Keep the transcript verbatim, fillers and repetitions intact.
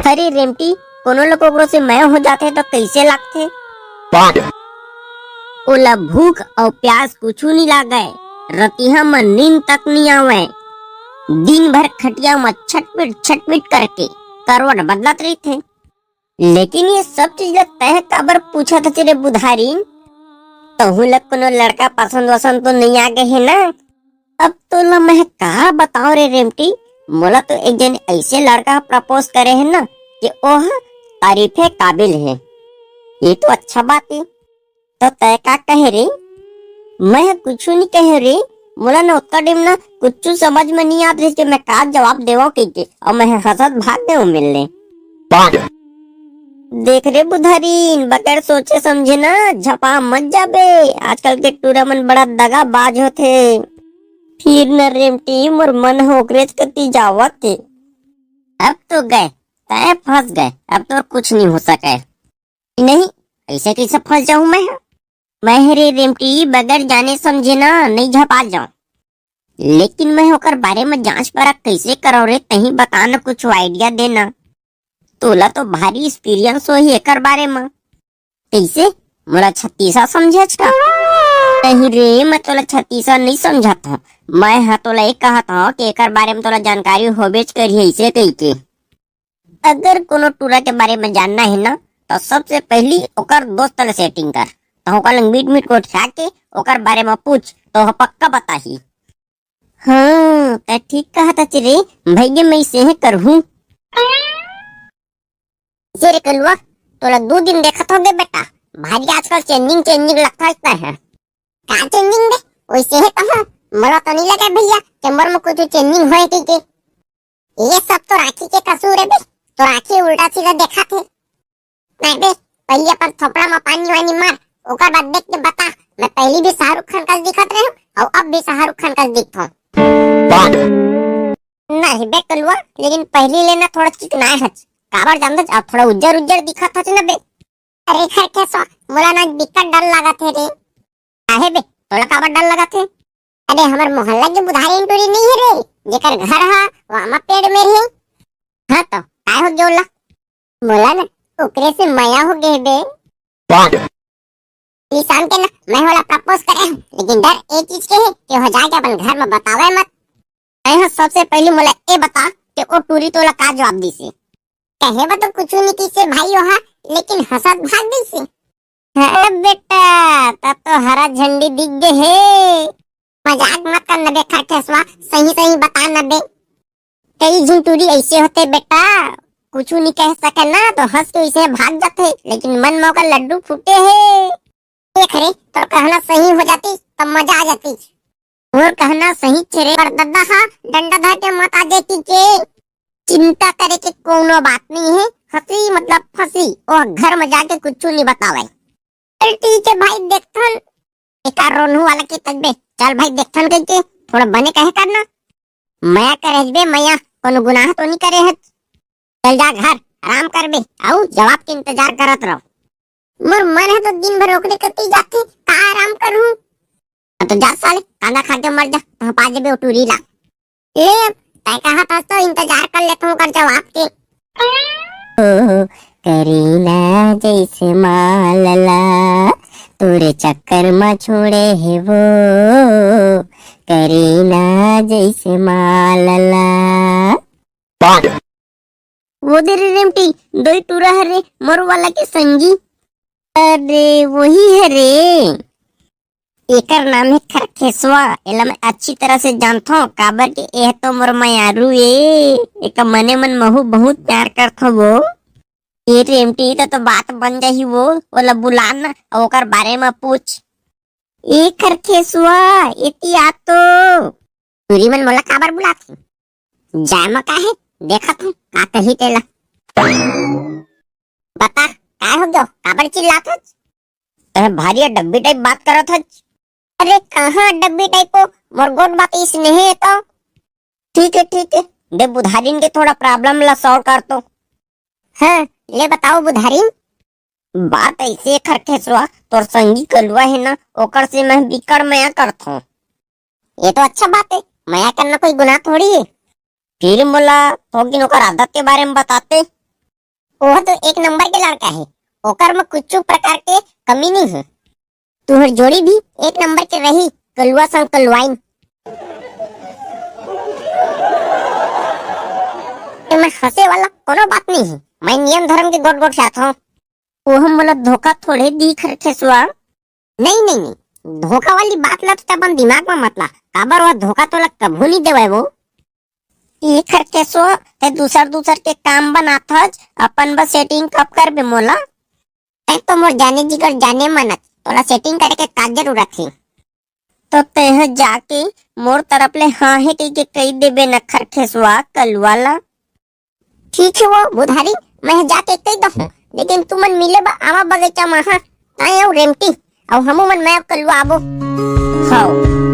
अरे रेमटी, कोनो ल कोकरो से मया हो जाथे त कइसे लागथे? ओला भूख अउ प्यास कुछु नी लागय, रतिहा म नींद तक नी आवय। दिन भर खटिया म छटपिट छटपिट करके करवट बदलत रहिथे। लेकिन ये सब चीज ल तैं काबर पूछत हस रे बुधारिन? तहूं ल कोनो लड़का पसंद वसंद तो नइ आ गे हे ना? अब तोला मैं का बताओं रे रेमटी, मोला तो एक जन ऐसे लड़का प्रपोज करे हे ना कि ओह तारीफे काबिल हे। ये तो अच्छा बात हे। तो तय का कहे रे? मैं कुछु नहीं कहे रे। मोला ना ओतका टाइम ना कुछु समझ में नहीं आत रहिस कि मैं का जवाब देवं कहिके, अउ मैं हंसत भाग गए मिलने। देख रे बुधारिन, बगैर सोचे समझे ना झपा मत जाबे। आजकल के टूरा मन बड़ा दगाबाज होथे। फिर न रेमटी मोर मन ह ओकरेच कति जावत हे। अब तो गए, तय फंस गए, अब तो कुछ नहीं हो सके। नहीं, ऐसे कैसे फंस जाऊं मैं? मैं रे रेमटी बगैर जाने समझे ना नहीं झपा जाऊं। लेकिन मैं ओकर बारे में जांच परख कैसे करव रे, तहीं बता न, कुछ आइडिया दे ना। तोला तो भारी एक्सपीरियंस होही एकर बारे में। कैसे? मोला छत्तीसा समझेच का? नहीं रे, मैं तोला छत्तीसा नहीं समझत हूँ। मैं हा तोला एक कहत हूँ कि एकर बारे में तोला जानकारी होबेच करिए, ऐसे कही के। अगर कोनो टूरा के बारे में जानना हे ना, तो सबसे पहली ओकर दोस्त ले सेटिंग कर। तो ओकर लंग मीट मीट गोठिया के ओकर बारे में पूछ, तो ओह पक्का बताही। हाँ, तै ठीक कहत हच रे, भैया मैं इसे ही करहूँ। जे रे कलुआ, तोला दू दिन देखत होगे बेटा, भारी आजकल चेंजिंग चेंजिंग लगता है। का चेंजिंग बे? वैसे ही कहूँ, मोला तो नहीं लगे भैया कि मोर में कुछ चेंजिंग होए कहिके। ये सब तो राखी के कसूर है बे, तो राखी उल्टा सीधा देखा थे। नहीं बे, पहले अपन थोपड़ा में पानी वानी मार, ओकर बाद देख के बता। मैं पहले भी शाहरुख खान कस दिखत रहे हूँ और अब भी शाहरुख खान कस दिखता हूँ। नहीं बे कलुआ, लेकिन पहली लेना थोड़ा चिकनाए हच, काबर जानत हच, अब थोड़ा उज्जर उज्जर दिखत हच ना बे। अरे खरखेसवा, मोला ना दिक्कत डर लागत हे रे। काहे बे, तोला काबर डर लगत हे? अरे हमर मोहल्ला के बुधारिन टूरी नहीं है रे, जेकर घर हा वहाँ पेड़ में रहे। हाँ तो काय हो गया ओला? मोला ना ओकरे से मया हो गए बे। निशान के ना मैं ओला प्रपोज करे हूँ, लेकिन डर एक चीज के है कि हो जाके अपन घर में बतावे मत। मैं हा सबसे पहले मोला ए बता कि ओ टूरी तोला का जवाब दीसे? कहे बा तो कुछ नहीं किसे भाई ओहा, लेकिन हंसत भाग गई से। हाँ बेटा, तब तो हरा झंडी दिख गए हे। मजाक मत कर न बे खरखेसवा, सही सही बता न बे। कई झिन टूरी ऐसे होते बेटा, कुछ नहीं कह सके ना तो हंस के ऐसे भाग जाते, लेकिन मन में ओकर लड्डू फूटे हे। देख रे, तोर कहना सही हो जाती तब मजा आ जाती। मोर कहना सही छे रे, पर दद्दा हा डंडा धर के मत आ जाए कहिके। चिंता करे के कोनो बात नहीं है, हंसी मतलब फंसी, ओ घर में जाके कुछ नहीं बतावे। चल ठीक है भाई, देखथन। एका रोनू वाला के तजबे, चल भाई देखथन कहिके, थोड़ा बने कहे करना। मया करे हच बे मया, कोनो गुनाह तो नहीं करे हच। चल जा घर, आराम कर बे, आऊ जवाब के इंतजार करत रहो। मोर मन है तो दिन भर ओकरे कती जाथे, का आराम करूं? हाँ तो जा साले, कांदा खा के मर जा, तहाँ पा जेबे ओ टूरी ला। ले अब, तय कहा था तो इंतजार कर लेता हूँ कर जवाब के। ओ, करीना जैसे मालला, तोरे चक्कर में छोड़े है वो, करीना जैसे मालला। वो दे रे रेमटी, दोई टूरा हरे, मोर वाला के संगी। अरे, वही हरे। एकर नाम है खरखेसवा। एला मैं अच्छी तरह से जानथों, काबर के एह तो मोर मयारू ए। एकर मने मन महू बहुत प्यार करथों वो। ए रेमटी, त तो बात बन जाही वो। ओला बुला ना, अउ ओकर बारे में पूछ। ए खरखेसवा, एती आ तो। टूरी मन मोला काबर बुलाथे? जाय म का हे, देखत हूँ, का कही तेला। बता, काय हो गयो? काबर चिल्लात हच? अरे भारी डब्बी टाइप बात करत हच। अरे कहाँ डब्बी टाइप हो? मोर गोठ बात इसने हे तो। ठीक है, ठीक है, दे बुधारिन के थोड़ा प्रॉब्लम ला सॉल्व कर तो। हाँ, ले बताओ बुधारिन। बात ऐसे खरखेसवा, तोर संगी कलुआ है ना, ओकर से मैं बिकट मया करथों। ये तो अच्छा बात है, मया करना कोई गुनाह थोड़ी है। फिर मोला थोकिन ओकर आदत के बारे में बताते। ओह तो एक नंबर के लड़का हे, ओकर म कुछु प्रकार के कमी नहीं हे। तुहर जोड़ी भी एक नंबर के रही, कलुआ संग कलुआइन। एमे हंसे वाला कोनो बात नहीं हे, मैं नियम धर्म के गोठ गोठ जात हूँ। ओह मोला धोखा थोड़े दी खरखेसवा। नहीं, नहीं, नहीं, धोखा वाली बात ला तो अपन दिमाग में मत ला, काबर वो धोखा तोला कभू नहीं देवे वो। ई खरखेसवा, ते दूसर दूसर के काम बनात हच, अपन बस सेटिंग कब करबे मोला? तै तो मोर जाने जिगर जाने मनत, तोला सेटिंग करे के का जरूरत हे? तो तेह जाके मोर तरफ ले हाँ हे कहिके कही देबे न खरखेसवा कलुआ ला। ठीक हे वो बुधारी, मैं जाके कही दहूँ, लेकिन तुमन मिले बा आवा बगीचा में, हाँ, ताई अउ रेमटी, अउ हमू मन मैं कलुआ आबो। हाँ।